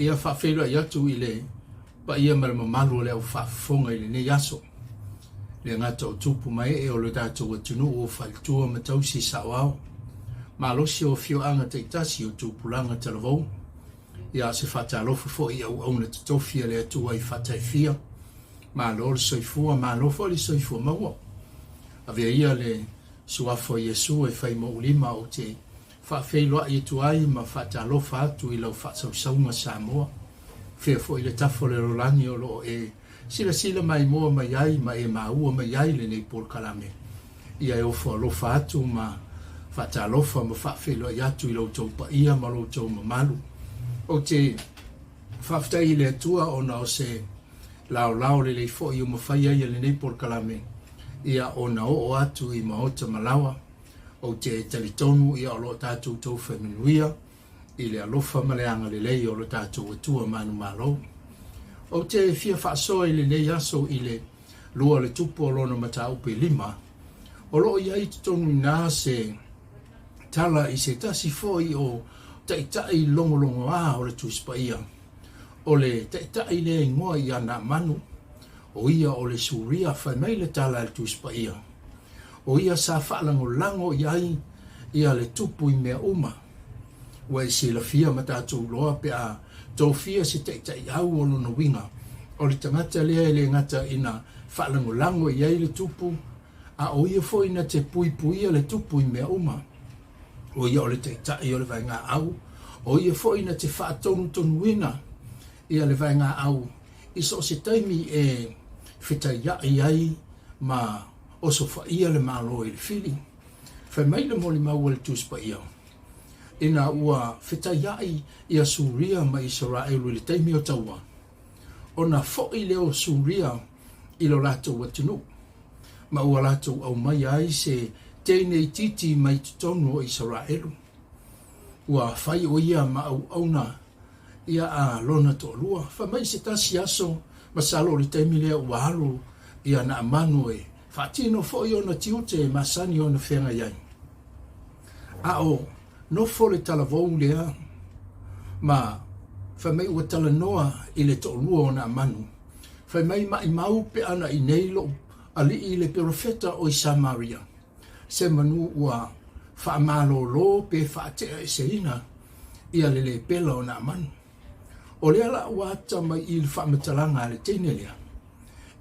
Ia faafeiloai atu i le paia ma le mamalu o le au faafofoga i lenei aso. Le gata o tupu ma ee o le tatou atunuu o faletua ma tausi saoao, malosi o afioaga taitasi o tupulaga talavou, ia o se faatalofa foi i auauna totofi a le Atua i faataifia. Malo le soifua, malo foi le soifua maua. Avea ia le suafa o Iesu e fai mou lima ou te Faafeiloai atu ai ma faatalofa atu i lau faasausauga Samoa. Fea foi le tafa o le lalolagi o lo o e silasila maimoa mai ai ma e maua mai ai lenei polokalame. Ia e ofo alofa atu ma faatalofa ma faafeiloai atu i lo outou paia ma lo outou mamalu. Ou te faafetai i le Atua ona o se laolao lelei foi ua mafai ai e lenei polokalame ia ona oo atu i maota ma laoa. Ou te talitonu ia o lo o tatou tou fai manuia i le alofa ma le agalelei o lo tatou Atua manumalo. Ou te fia faasoa i lenei aso i le lua o le tupu o lona mataupu e lima, o lo o i ai i totonu i ina se tala i se tasi foi o taitai logologoa o le Tusi Paia. O le taitai lea igoa ia Naamanu, o ia o le Suria, fai mai le tala a le Tusi Paia. O ia sa faalagolago i ai ia le tupu i mea uma. Ua e silafia ma tatou iloa pe a tofia se taitaiau o lona uiga, o le tagata lea e le gata ina faalagolago i ai le tupu, a o ia foi na te puipuia le tupu i mea uma. O ia o le taitai o le vaegaau, o ia foi na te faatonutonuina ia le vaegaau i so o se taimi e fetaiai ai ma osofaia le Malo i le fili. Fai mai le molimau a le Tusi Paia, ina ua fetaiai ia Suria ma Isaraelu i le taimi o taua, ona foi lea o Suria i lo latou atunuu, ma ua latou aumaia ai se teine itiiti mai totonu o Isaraelu. Ua fai o ia ma auauna ia a lona toalua. Fai mai se tasi aso, masalo o le taimi lea ua alu ia Naamanu e faatino foi ona tiute e masani ona feagai ai. A o nofo le talavou lea ma fai mai ua talanoa i le toalua o Naamanu. Fai mai maimau pe ana i nei lou alii le perofeta o i Samaria. Se manu ua faamalolo pe faateaeseina ia le lepela o Naamanu. O lea la ua ata mai i le faamatalaga a le teine lea,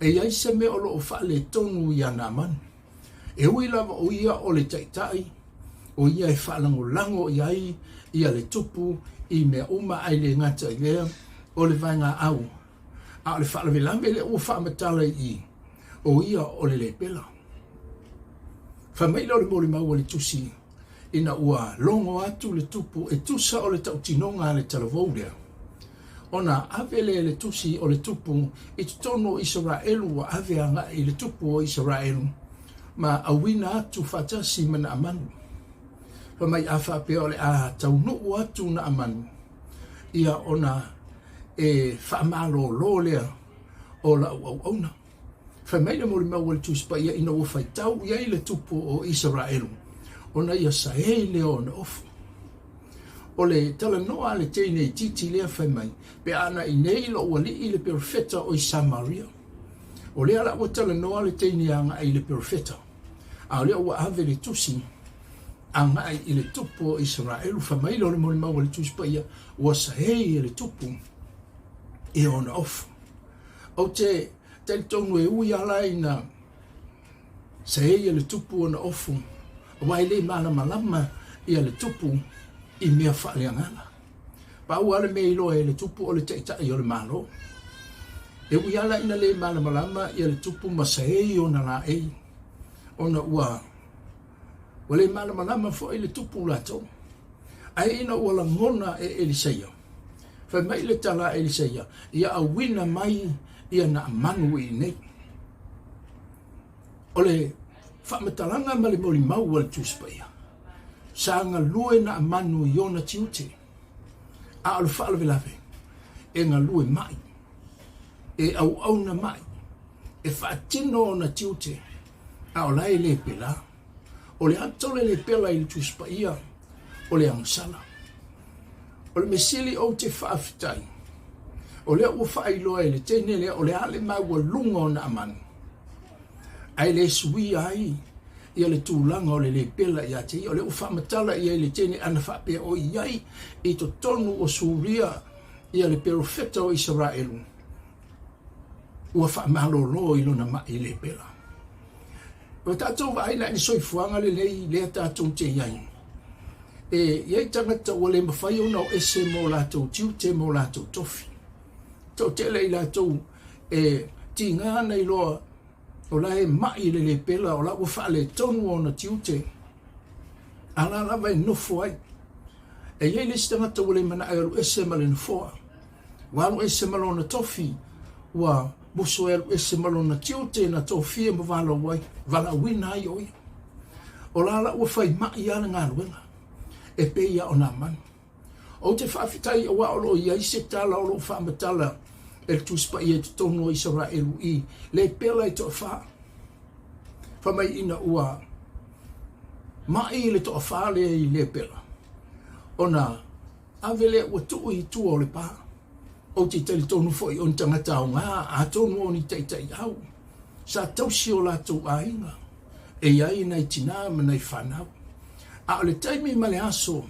e i ai se mea o lo o faaletonu iā Naamanu. E ui lava o ia o le taitai, o ia e faalagolago i ai ia le tupu i mea uma ae le gata i lea, o le vaegaau, a o le faalavelave lea ua faamatala i i, o ia o le lepela. Fai mai lea o le molimau a le tusi ina ua logo atu le tupu e tusa o le tautinoga a le talavou lea, ona ave lea e le tusi o le tupu i totonu o Isaraelu ua ave agai i le tupu o Isaraelu ma auina atu faatasi ma Naamanu. Fai mai a faapea o le a taunuu atu Naamanu, ia ona e faamalolo lea o lau auauna. Fai mai le molimau a le Tusi Paia ina ua faitau i ai le tupu o Isaraelu, ona ia saei lea o ona ofu. O le talanoa a le teine itiiti lea fai mai, pe ana i nei lou alii le perofeta o i Samaria. O lea la ua talanoa le teine agai i le perofeta, a o lea ua ave le tusi agai i le tupu o Isaraelu. Fai mai lea o le molimau a le Tusi Paia, ua saei e le tupu ia ona ofu. Ou te talitonu e ui ala ina saei e le tupu ona ofu, aua e le malamalama ia le tupu i mea faaleagaga. Pau lava le mea e iloa e le tupu o le taitai o le Malo. E ui ala ina le malamalama ia le tupu ma saei ona laei, ona ua ua le malamalama foi le tupu latou. Ae ina ua lagona e Elisaia, fai mai le tala a Elisaia, ia auina mai ia Naamanu i inei. O le faamatalaga ma le molimau a le Tusi Paia, sa galue Naamanu i ona tiute, a o le faalavelave, e galue mai, e auauna mai, e faatino ona tiute, a o la e le pela. O le ata o le lepela i le Tusi Paia, o le agasala. O le mea sili ou te faafetai. O lea ua faailoa e le teine lea o le a le maualuga o Naamanu, ae le suia ai ia le tulaga o le lepela ia te ia. O lea ua faamatala i ai le teine ana faapea o i ai i totonu o Suria ia le perofeta o Isaraelu ua faamalolo i lona ma'i lepela. Ua tatou vaai la i le soifuaga lenei lea tatou te i ai. E i ai tagata ua le mafai ona o ese mo latou tiute ma o latou tofi. Toatele i latou e tiga ana iloa o la e ma'i le lepela, o la ua faaletonu ona tiute, a la lava e nofo ai. E i ai le isi tagata ua le mana'o e alu ese ma le nofoa, ua alu ese ma lona tofi, ua musu e alu ese ma lona tiute na tofia ma valaau ai, valaauina ai o ia. O la la ua fai ma'i lava le galuega, e pei lava o Naamani. Ou te faafetai aua o lo o i ai se tala o lo o faamatala e le Tusi Paia i totonu o Isaraelu i lepela e toafa. Fai mai ina ua ma'i le toafa lea i lepela, ona ave lea ua tuu i tua o le pa. Ou te talitonu foi o ni tagata aoga, atonu o ni taitaiau sa tausi o latou aiga, e i ai nai tinā ma nai fanau. A o le taimi ma le aso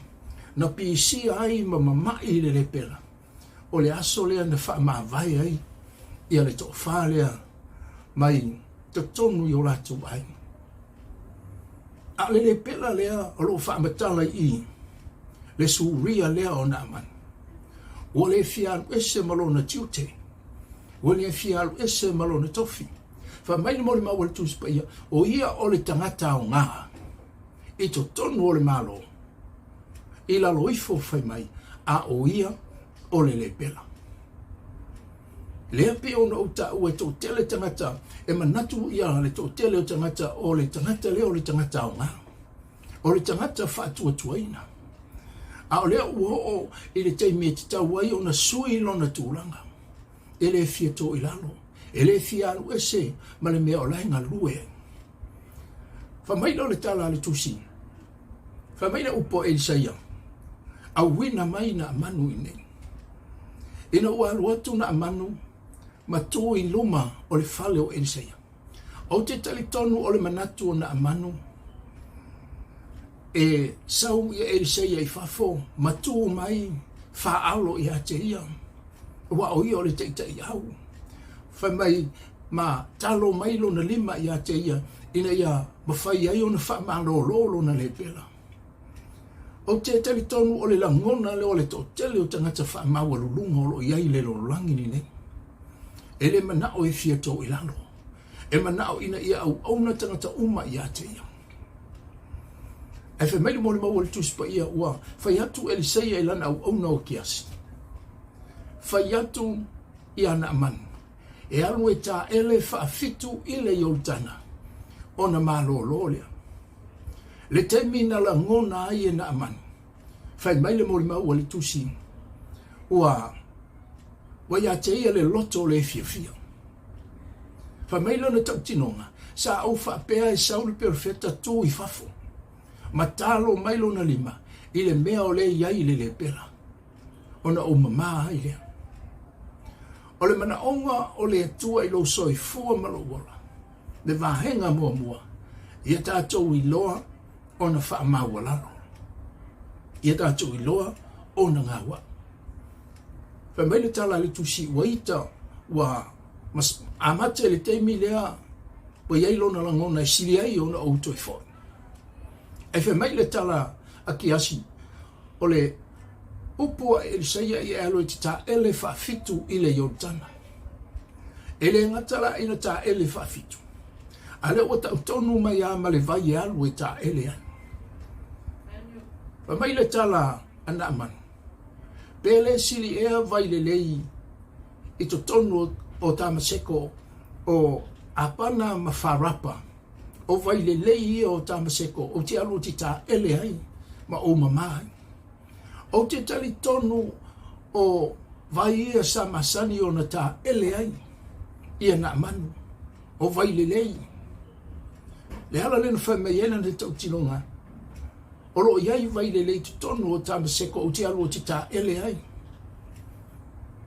na pisia ai ma mama'i le lepela, o le aso lea na faamavae ai ia le toafa lea mai totonu i o latou aiga. A o le lepela lea o lo o faamatala i i, le Suria lea o Naamani, ua le fia alu ese ma lona tiute, ua le fia alu ese ma lona tofi. Fai mai le molimau a le Tusi Paia, o ia o le tagata aoga i totonu o le Malo, i lalo ifo fai mai, a o ia o le lepela. Lea pei ona ou taua e toatele tagata e manatu ia le toatele o tagata o le tagata lea o le tagata aoga, o le tagata faatuatuaina. A o lea ua oo i le taimi e tatau ai ona sui lona tulaga, e le fia to i lalo, e le fia alu ese ma le mea o la e galue ai. Fai mai lea o le tala a le Tusi, fai mai le upu a Elisaia, auina mai Naamanu i inei. Ina ua alu atu Naamanu ma tu i luma o le fale o Elisaia. Ou te talitonu o le manatu o Naamanu e sau ia Elisaia i fafo ma tu mai faaalo ia te ia, aua o ia o le taitaiau. Fai mai ma talo mai lona lima ia te ia ina ia mafai ai ona faamalolo lona lepela. Ou te talitonu o le lagona lea o le toatele o tagata faamaualuluga o lo o i ai i le lalolagi lenei. E le manao e fia to i lalo. E manao ina ia auauna tagata uma ia te ia. Ae fai mai le molimau a le Tusi Paia ua fai atu Eliseia i lana auauna o Kiasi. Fai atu ia Naamani e alu e taele faafitu i le Ioritana ona malolo lea. Le taimi na lagona ai e Naamani, fai mai le molimau a le Tusi, ua ua ia te ia le loto le fiafia. Fai mai lona tautinoga, sa ou faapea e sau le perofeta tu i fafo, ma talo mai lona lima i le mea o lea i ai le lepera, ona ou mamā ai lea. O le manaoga o le Atua i lou soifua ma lou ola, le vaega muamua, ia tatou iloa ona faamaualalo, ia tatou iloa ona gauai. Fai mai le tala a le Tusi, ua ita, ua amata i le taimi lea ua i ai lona lagona e sili ai ona ou toe foi. Ae fai mai le tala a Kiasi, o le upu a Elisaia ia e alu e te taele faafitu i le Ioritana. E le gata la ina taele faafitu, a lea ua tau tonu mai lava ma le vai e alu e taele ai. Fai mai le tala a Naamani, pe le sili ea vai lelei i totonu o Tamaseko o Apana ma Farapa, o vai lelei ia o Tamaseko ou te alu ou te taele ai ma ou mamā ai. Ou te talitonu o vai ia sa masani ona taele ai ia Naamanu, o vai lelei. Le ala lea na fai mai ai lana tautinoga, o lo o i ai vai lelei i totonu o Tamaseko ou te alu ou te taele ai.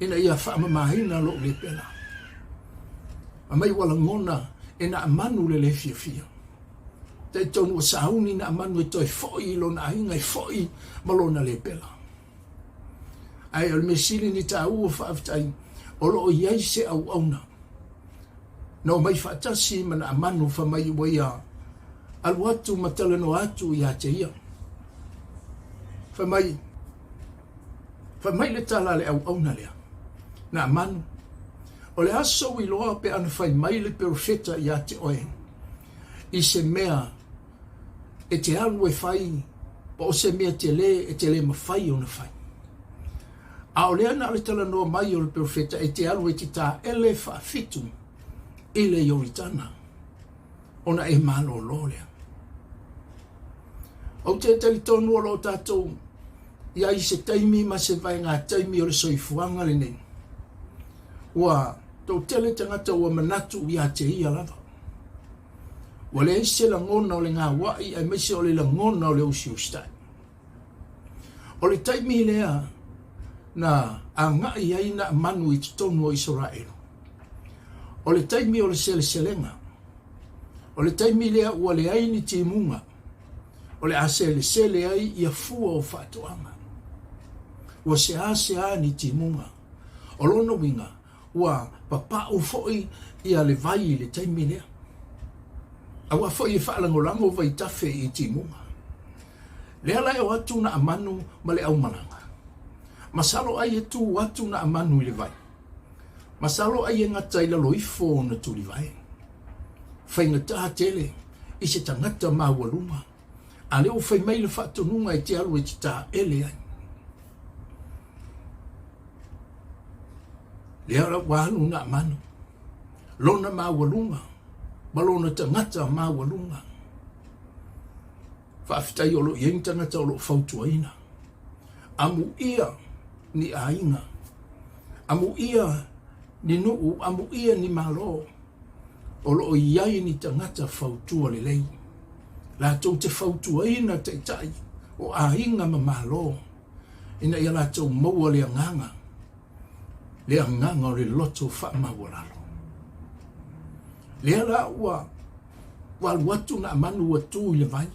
ina ia faamamaina lou lepela. Fai mai ua lagona e Naamanu le le fiafia. Talitonu ua sauni Naamanu e toe foi i lona aiga, e foi ma lona lepela. Ae o le mea sili ni taua faafetai, o lo o i ai se auauna na omai faatasi ma Naamanu fai mai ua ia alu atu ma talanoa atu ia te ia. Fai mai, fai mai le tala a le auauna lea, Naamanu, o le a sou iloa pe ana fai mai le perofeta ia te oe i se mea e te alu e fai po o se mea tele e te le mafai ona fai. A o lea na o le talanoa mai o le perofeta e te alu e te taele faafitu i le Ioritana ona e malolo lea. Ou te talitonu o lo o tatou i ai i se taimi ma se vaega taimi o le soifuaga lenei. Ua toatele tagata ua manatu ia te ia lava. Ua leai se lagona o le gaua'i aemaise o le lagona o le usiusitai. O le taimi lea na agai ai Naamanu i totonu o Isaraelu. O le taimi o le seleselega. O le taimi lea ua leai ni timuga o le a selesele ai ia fua o faatoaga. Ua seāseā ni timuga. O lona uiga, Ua papau foi ia le vai i le taimi lea. Aua foi e faalagolago vaitafe i timuga. Lea la e o atu Naamanu ma le aumalaga. Masalo ai e tu atu Naamanu i le vai. Masalo ai e gata i lalo ifo ona tulivae. Faigata tele i se tagata maualuga. A lea ua fai mai le faatonuga e te alu e te taele ai. Lea la ua alu Naamanu, lona maualuga ma lona tagata maualuga. Faafetai o lo o i ai ni tagata o lo o fautuaina. Amuia ni aiga, amuia ni nuu, amuia ni Malo, o lo o i ai ni tagata fautua lelei. Latou te fautuaina taitai o aiga ma Malo ina ia latou maua le agaga, le agaga o le loto faamaualalo. Lea la ua ua alu atu Naamanu ua tu i le vai.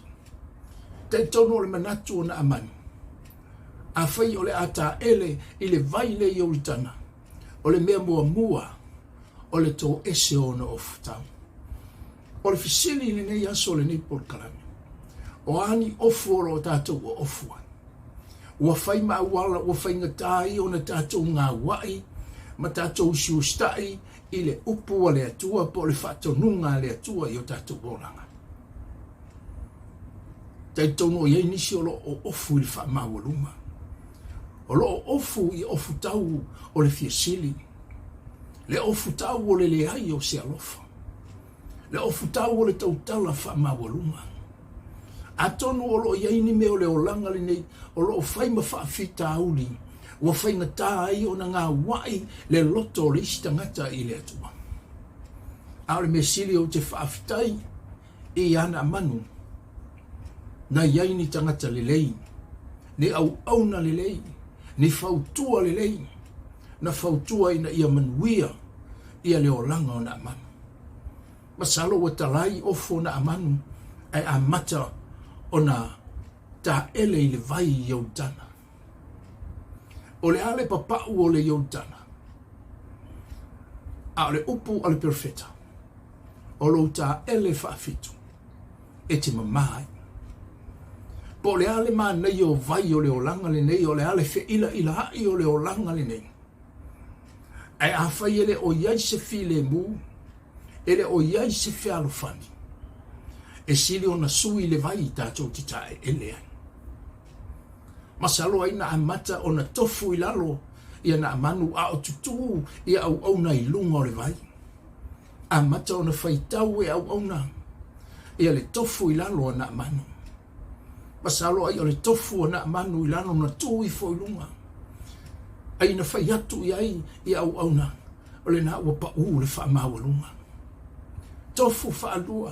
Talitonu o le manatu o Naamanu, afai o le a taele i le vai lea i Ioritana, o le mea muamua o le toese o ona ofutau. O le fesili i lenei aso o lenei polokalame, o a ni ofu o lo o tatou oofu ai? Ua fai ma auala ua faigata ai ona tatou gaua'i ma tatou usiusita'i i le upu a le Atua po o le faatonuga a le Atua i o tatou olaga. Talitonu o i ai nisi o lo o oofu i le faamaualuga. O lo o ofu i ofutau o le fia sili, le ofutau o le leai o se alofa, le ofutau o le tautala faamaualuga. Atonu o lo o i ai ni mea o le olaga lenei o lo o fai ma faafitauli ua faigata ai ona gaua'i le loto o le isi tagata i le Atua. A o le mea sili ou te faafetai i ana manu, na i ai ni tagata lelei, ni auauna lelei, ni fautua lelei, na fautua ina ia manuia ia le olaga o Naamanu. Masalo ua talai ofu o Naamanu ae amata ona taele i le vai i Ioritana. O le a le papau o le Ioritana? A o le upu a le perofeta, o lou taele faafitu e te mamā ai. Po o le a le manaia o vai o le olaga lenei, o le a le feʻilaʻilaʻi o le olaga lenei, ae afai e le o i ai se filemu, e le o i ai se fealofani, e sili ona sui le vai tatou te taeele ai. Masalo ai na amata ona tofu i lalo ia Naamanu a o tutū ia auauna i luga o le vai. Amata ona faitau e auauna ia le tofu i lalo a Naamanu. Masalo ai o le tofu a Naamanu i lalo na tu ifo i luga. Ai na fai atu i ai ia auauna o lena ua paʻū le faamaualuga. Tofu faalua,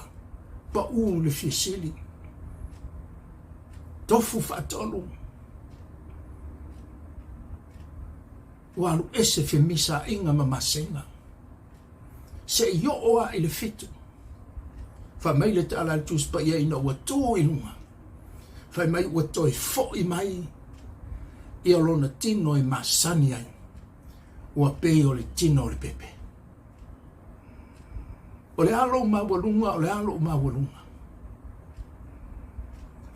paʻū le fiasili. Tofu faatolu. Ua alu ese femisaiga ma maseiga. Se i oo a i le fitu. Fai mai le tala a le Tusi Paia ina ua tu i luga. Fai mai ua toe foi mai ia lona tino e masani ai. Ua pei o le tino o le pepe. O le a lou maualuga, o le a lou maualuga.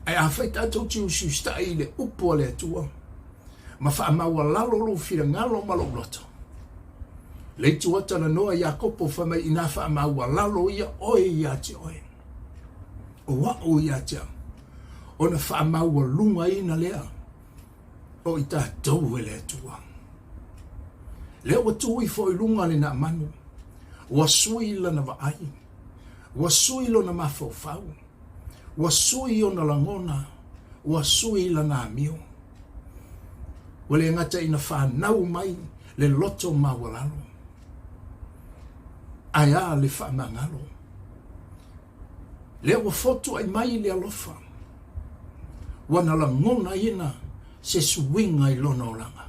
Ae afai tatou te usiusitai i le upu a le Atua, ma faamaualalo lou finagalo ma lou loto, le itu a talanoa Iakopo fai mai inā faamaualalo ia oe ia te oe, o a'u ia te au, ona faamaualugaina lea o i tatou e le Atua. Lea ua tu ifo i luga le Naamanu, ua sui lana vaai, ua sui lona mafaufau, ua sui ona lagona, ua sui lana amio. Ua le gata ina fanau mai le loto maualalo, ae a le faamagalo. Lea ua fotuai mai le alofa, ua na lagonaina se suiga i lona olaga.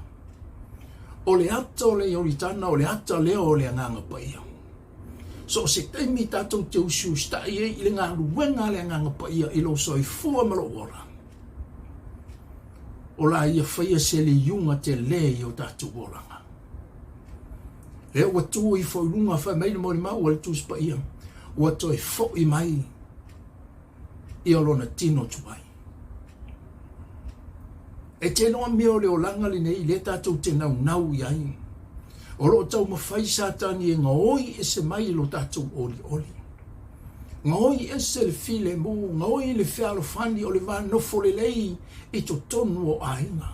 O le ata o le Ioritana, o le ata lea o le Agaga Paia. So o se taimi tatou te usiusitai ai i le galuega a le Agaga Paia i lou soifua ma lou ola, o la ia faia se liuga tele i o tatou olaga. Lea ua tu ifo i luga fai mai le molimau a le Tusi Paia, ua toe foi mai ia lona tino tuai. E te noa mea o le olaga lenei lea tatou te naunau i ai. O lo o taumafai Satani e gaoi ese mai lo tatou olioli. Gaoi ese le filemu, gaoi le fealofani o le va nofo lelei i totonu o aiga.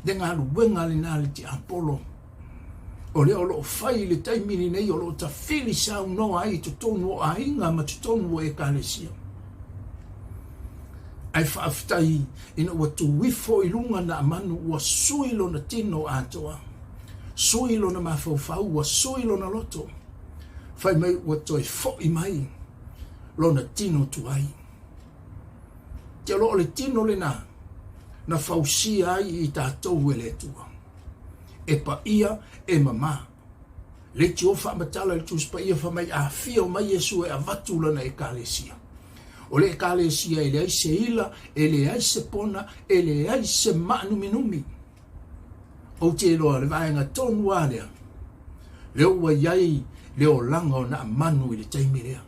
Le galuega lena a le tiapolo. O lea o lo o fai i le taimi lenei o lo o tafili saunoa ai i totonu o aiga ma totonu o ekalesia. Ae faafetai ina ua tu ifo i luga Naamanu ua sui lona tino atoa, sui lona mafaufau, ua sui lona loto. Fai mai ua toe foi mai lona tino tuai. Te aloa o le tino lena na fausia ai i tatou e le Atua. E paia, e mamā. Leitio faamatala i le Tusi Paia fai mai a afio mai Iesu e avatu lana Ekalesia. O le Ekalesia e leai se ila, e leai se pona, e leai se maanuminumi. Ou te iloa le vaega tonu lava lea, lea ua i ai le olaga o Naamanu i le taimi lea.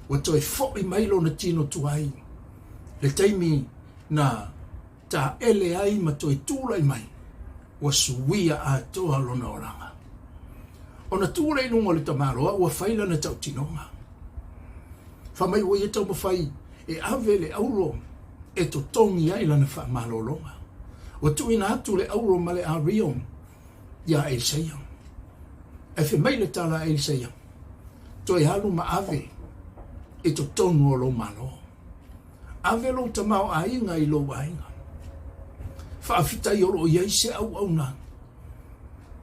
Ua toe foi mai lona tino tuai, le taimi na taele ai ma toe tulai mai, ua suia atoa lona olaga. Ona tu lea i luga o le tamaloa ua fai lana tautinoga. Fai mai ua ia taumafai e ave le auro e totogi ai lana faamalologa. Ua tuuina atu le auro ma le ario iā Elisaia. Ae fai mai le tala a Elisaia, Toe alu ma ave i totonu o lou malo. Ave lou tamaoaiga i lou aiga. Faafetai o lo o i ai se auauna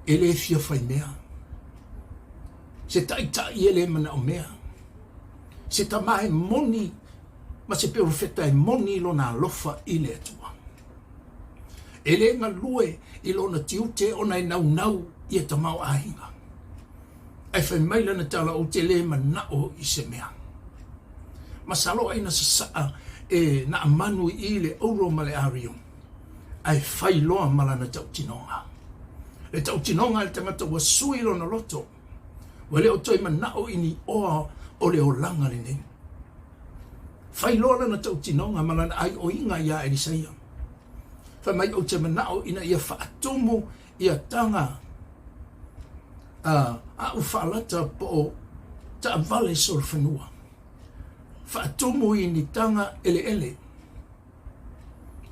e le fia faimea, se taitai e le manaomea, se tama e moni ma se perofeta e moni lona alofa i le Atua. E le galue i lona tiute ona e naunau ia tamaoaiga. Ae fai mai lana tala, Ou te le manao i se mea. Masalo ai na sasaa e Naamanu i le auro ma le ario, ae fai loa ma lana tautinoga. Le tautinoga a le tagata ua sui lona loto, ua le o toe manao i ni oa o le olaga lenei. Fai loa lana tautinoga ma lana aioiga iā Elisaia. Fai mai, Ou te manao ina ia faatumu ia taga aʻu faalata po o taavale solofanua, faatumu i ni taga eleele,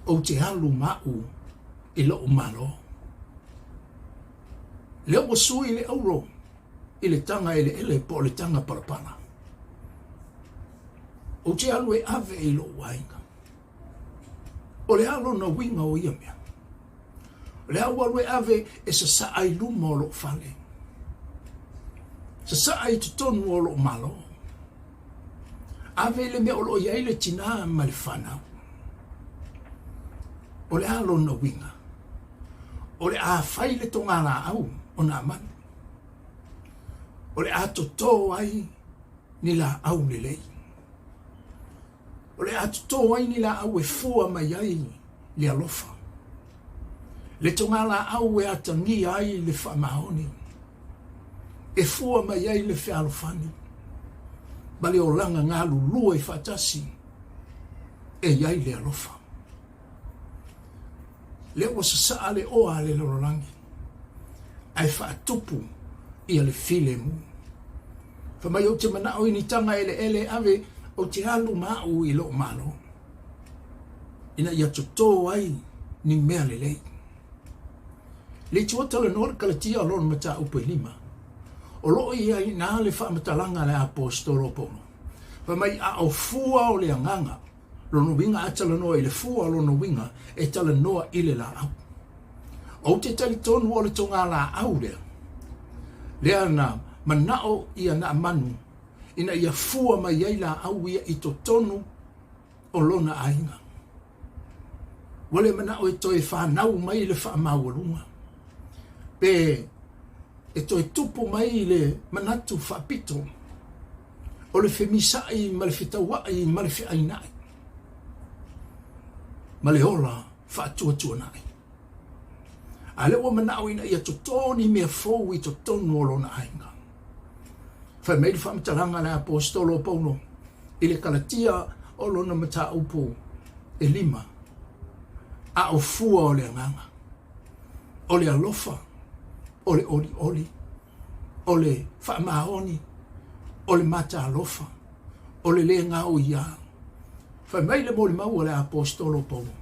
ou te alu ma aʻu i loʻu Malo. Lea ua sui le auro i le taga eleele po o le taga palapala. Ou te alu e ave i loʻu aiga. O le a lona uiga o ia mea? O le a ou alu e ave e sasaa i luma o lou fale, sasaa i totonu o lou malo, ave i le mea o lo o i ai le tinā ma le fanau. O le a lona uiga? O le a fai le togalaau o Naamanu. O le a totō ai ni laau lelei. O le a totō ai ni laau e fua mai ai le alofa. Le togalaau e atagia ai le faamaoni. E fua mai ai le fealofani ma le olaga galulue faatasi e i ai le alofa. Lea ua sasaa le oa a le lalolagi, ae faatupu ia le filemu. Fai mai ou te manao i ni taga eleele e ave, ou te alu ma au i lou Malo, ina ia totō ai ni mea lelei. Le itiua talanoa le Kalatia o lona mataupu e lima, o lo o i ai ina le faamatalaga a le Aposetolo o Paulo, fai mai, a o fua o le agaga, Lona uiga a talanoa i le fua, lona uiga e talanoa i le laau. Ou te talitonu o le togalaau lea, lea na manao ia Naamanu ina ia fua mai ai laau ia i totonu o lona aiga. Ua le manao e toe fanau mai le faamaualuga, pe e toe tupu mai le manatu faapito o le femisaʻi ma le fetauaʻi ma le feʻainaʻi, ma le ola faatuatuanaʻi. A lea ua manaʻo ina ia totō ni mea fou i totonu o lona aiga. Fai mai le faamatalaga a le Aposetolo o Paulo i le Kalatia o lona mataupu e lima, a o fua o le agaga, o le alofa, o le ʻoliʻoli, o le faamaoni, o le matalofa, o le lē gaoiā. Fai mai le molimau a le Aposetolo o Paulo,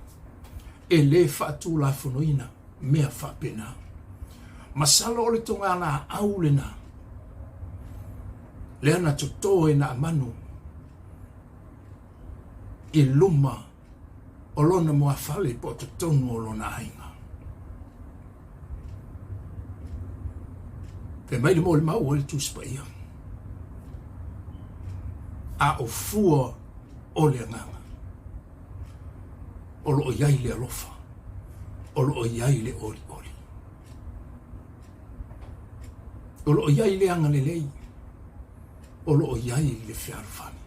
e lē faatulafonoina mea faapena. Masalo o le togalaau lena, lea na totō e Naamanu i luma o lona muafale po o totonu o lona aiga. Fai mai le molimau a le Tusi Paia, a o fua o le agaga, o lo o i ai le alofa, o lo o i ai le olioli. O lo o i ai le agalelei, o lo o i ai le fealofani.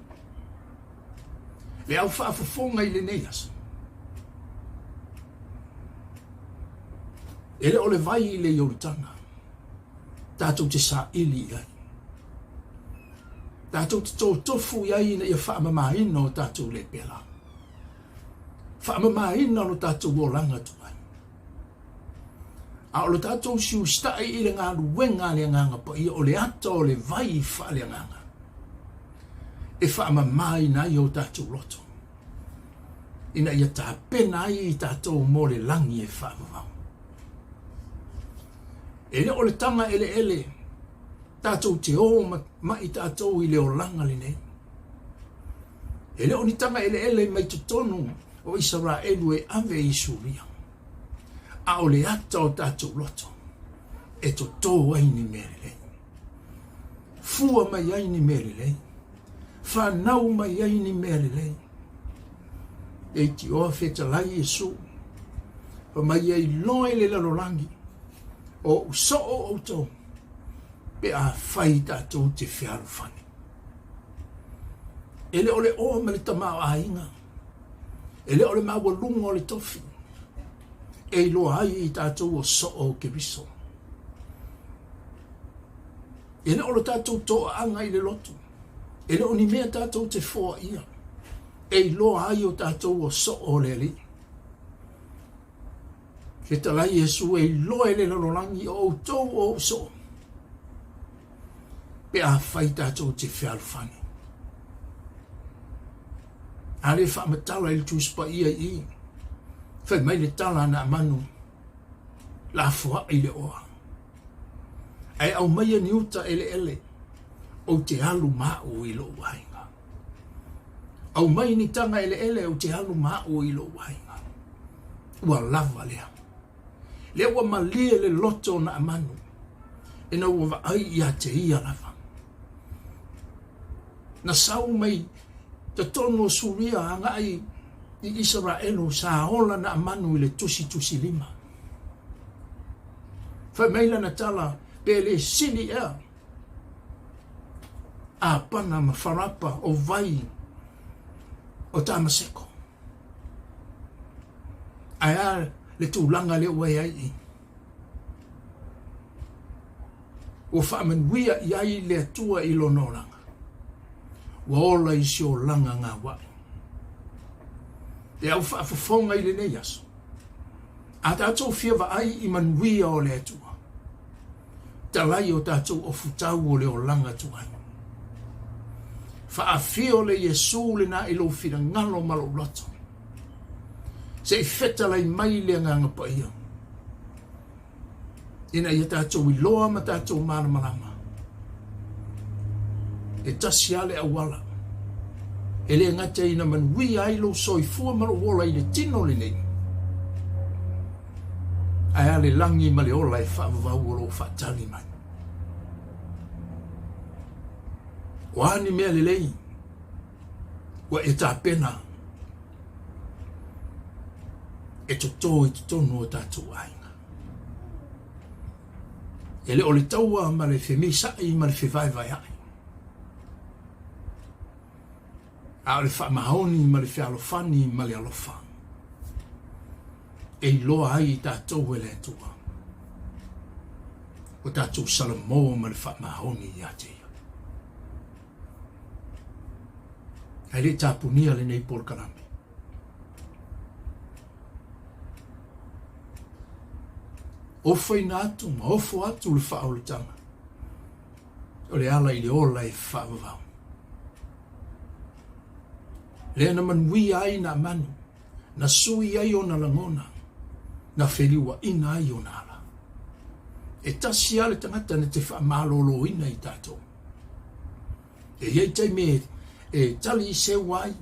Le au faafofoga i lenei aso. E le o le vai i le Ioritana tatou te saili i ai. Tatou te totofu i ai ina ia faamamaina o tatou lepela. Faamamaina lo tatou olaga tuai. A o lo tatou siustaʻi i le galuega a le Agaga Paia, o le ata o le vai faaleagaga e faamamaina ai o tatou loto, ina ia tapena ai i tatou mo le lagi e faavavau. E le o le taga eleele tatou te o maʻi tatou i le olaga lenei. E le o ni taga eleele mai totonu o Isaraelu e ave i Suria, a o le ata o tatou loto e totō ai ni mea lelei, fua mai ai ni mea lelei, fanau mai ai ni mea lelei. E itioa fetalai Iesu, fai mai e iloa i le lalolagi o oʻu soo outou pe afai tatou te fealofani. E le o le oa ma le tamaoaiga, e le o le maualuga o le tofi e iloa ai i tatou o soo o Keriso. E le o lo tatou toaaga i le lotu, e le o ni mea tatou te foaia e iloa ai o tatou o soo o le Alii. Fetalai Iesu e iloa e le lalolagi o outou o ou soo pe afai tatou te fealofani. A le faamatala i le Tusi Paia i i, fai mai le tala a Naamanu, lafoai le oa. Ae aumaia ni uta eleele, ou te alu ma au i lou aiga. Aumai ni taga eleele, ou te alu ma au i lou aiga. Ua lava lea. Lea ua malie le loto o Naamanu, ina ua vaai ia te ia lava. Na sau mai totonu o Suria agai i Isaraelu, sa ola Naamanu i le tusitusilima. Fai mai lana tala, Pe le sili ea Apana ma Farapa o vai o Tamaseko. Ae a le tulaga lea ua i ai i? Ua faamanuia i ai le Atua i lona olaga. Ua ola i se olaga gaua'i. Le au faafofoga i lenei aso, a tatou fia vaai i manuia o le Atua, talai o tatou ofutau o le olaga tuai. Faafio le Iesu lena i lou finagalo ma lou loto. Se i fetalai mai le Agaga Paia, ina ia tatou iloa ma tatou malamalama, e tasi lava le auala e le gata ina manuia ai lou soifua ma lou ola i le tino lenei, ae a le lagi ma le ola e faavavau o lo o faatali mai. O a ni mea lelei ua e tapena e totō i totonu o tatou aiga. E le o le taua ma le femisaʻi ma le fevaevaeaʻi, a o le faamaoni ma le fealofani ma le alofa e iloa ai i tatou e le Atua o tatou salamo ma le faamaoni ia te Ia. Ae le i tapunia lenei polokalame. Ofoina atu ma ofo atu le faaolataga o le ala i le ola e faavavau. Lea na manuia ai Naamani, na sui ai ona lagona, na feliuaina ai ona ala. E tasi lava le tagata na te faamaloloina i tatou. E i ai taimi e tali i seu ai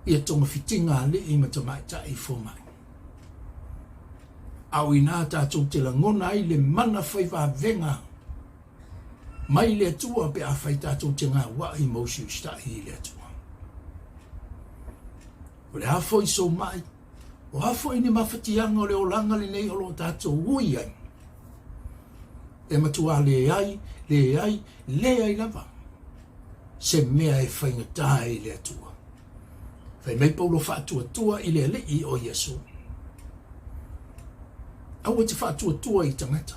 ia togafitiga a alii ma tamaitai fomai. A o inā tatou te lagona ai le mana fai vavega mai le Atua pe afai tatou te gauaʻi ma usiusitai i le Atua. O le a foi sou mai, o a foi ni mafatiaga o le olaga lenei o lo o tatou ui ai, e matua leai, leai, leai lava se mea e faigata ai i le Atua. Fai mai Paulo faatuatua i le Alii o Iesu. Aua e te faatuatua i tagata.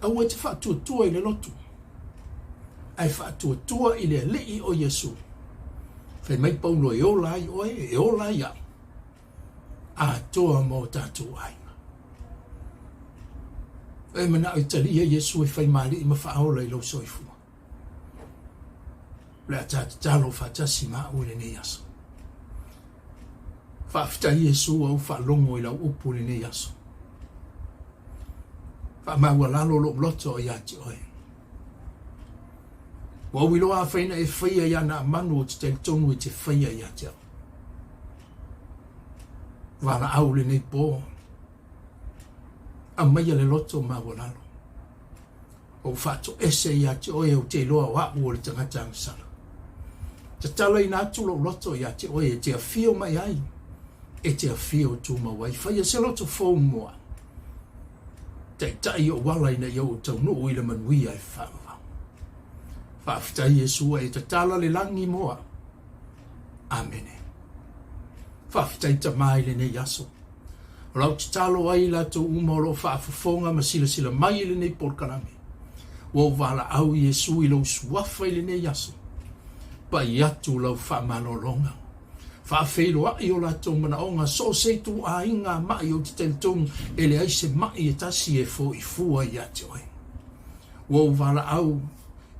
Aua e te faatuatua i le lotu. Ae faatuatua i le Alii o Iesu. Fai mai Paulo e ola ai oe, e ola ai au, atoa ma o tatou aiga. E manao e talia Iesu e fai ma Alii ma faaola i lou soifua. O le a ta tatalo faatasi ma au i lenei aso. Faafetai Iesu ua ou faalogo i lau upu i lenei aso. Faamaualalo lou loto ia te oe. Ua ou iloa afai na e faia ia Naamanu ou te talitonu e te faia ia te au. Valaau lenei po, aumaia le loto maualalo. Ou faatoese ia te oe ou te iloa o a'u o le tagata agasala. Tatalaina atu lou loto ia te oe e te afio mai ai, e te afio tumau ai. Faia se loto fou mo a'u. Taitai ou ala ina ia ou taunuu i le manuia e faavavau. Faafetai Iesu ua e tatala le lagi mo a'u. Amene. Faafetai Tama i lenei aso. O lau tatalo ai i latou uma o lo o faafofoga ma silasila mai i lenei polokalame, ua ou valaau Iesu i lou suafa i lenei aso. Pai atu lau faamalologa. Faafeiloai o latou manaoga so o se ituaiga maʻi ou te talitonu e leai se maʻi e tasi e foʻi fua ia te oe. Ua ou valaau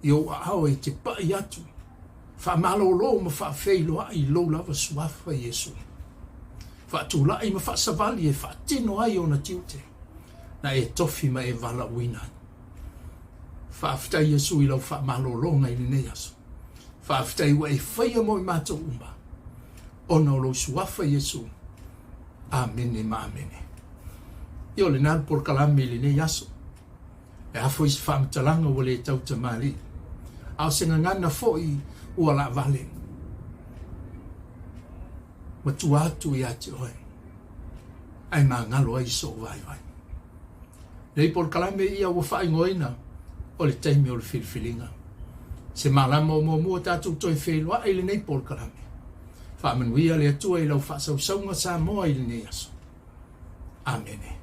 i ou aao e te pai atu Faamalolo ma faafeiloai i lou lava suafa, Iesu. Faatulai ma faasavali e faatino ai ona tiute, na e tofi ma e valaauina ai. Faafetai Iesu i lau faamalologa i lenei aso. Faafetai ua e faia mo i matou uma, ona o lou suafa Iesu. Amene ma amene. Ia o lena le polokalame i lenei aso. E a foi se faamatalaga ua le tau tamalii, a o se gagana foi ua laavale ma tua atu ia te oe, ae magalo ai sou vaivai. Nei polokalame ia ua faaigoaina o le taimi o le filifiliga. Se malama o muamua tatou toe feiloai i lenei polokalame. Faamanuia le Atua i lau faasausauga Samoa i lenei aso. Amene.